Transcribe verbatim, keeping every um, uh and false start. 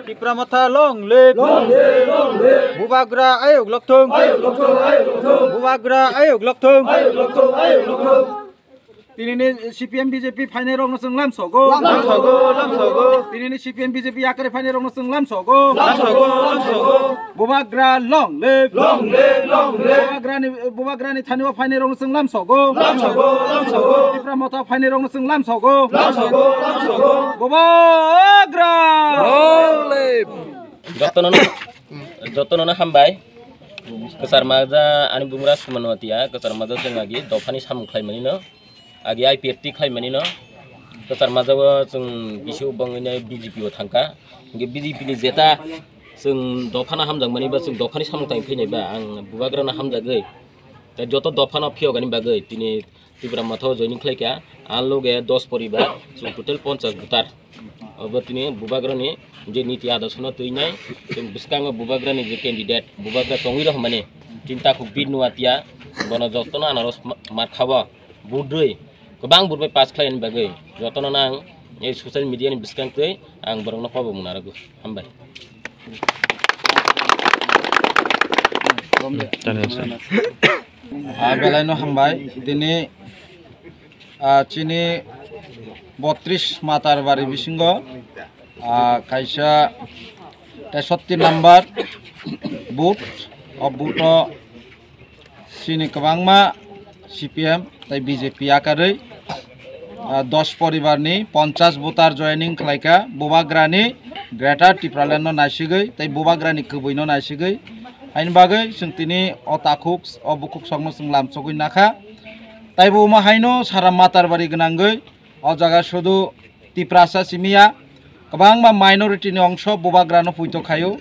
Tipra Motha long live. Bubagra ayuk lokthung. Bubagra ayuk lokthung. Tinini C P M B J P phainai rokno chwng lamsogo. Lamsogo, lamsogo. Tinini C P M B J P yakarwi phainai rokno chwng lamsogo. Lamsogo, lamsogo. Bubagra long live. Long live, long live. Bubagrani, Bubagrani thanio phainai rokno chwng lamsogo. Lamsogo, lamsogo. Tipra Motha phainai rokno chwng lamsogo. Lamsogo, lamsogo. Bubagra. Long live. Jotono, jotono hambai. Kwchar maja ani bungra sumanwatiya, kwchar maja chwng agi dophani samung khlaimanino. Agi I P F T khlaimanino. Kwchar majao chwng bisu bongwino B J P o thangkha. Hingke B J P ni jeta chwng dophano hamjakmani ba chwng dophani samung tang phainai ba ang Bubagrano hamjagwi. Tei joto dophano phiyogani bagwi tini Tipra Motha o joining khlaikha. Ang loge dos poribar chwng total ponchas voter. Obo tini Bubagrani je niti adorshono twinai, tei bwskango Bubagrani je candidate, Bubagra tongwi rw hwnmani, tini takhuk Birnu Atia, bono jotono anaros ma-, markhao, budrwi, kwbang budbai pass khlaini bagwi, jotono nang ei social media ni bwskang twi ang borokno kobo mung narwgo. Hambai. Ah, belaino hambai. Tini, ah, chini botris matar bari bisingo, ah, kaisa tesotti number booth, o booth o chini kwbangma C P M tei B J P yakarwi, ah, dos poribarni ponchas voter joining khlaikha Bubagrani Greater Tipraland no naisigwi tei Bubagrani kwbwino naisigwi. Haini bagwi chwng tini o takhuk, o bukhuk sokno chwng lamsogwi nakha. Taibo omo haino sara matarbari gwnangwi o jaga sudu Tiprasa simiya, kwbangma minority ni ongso Bubagrano puito khaio.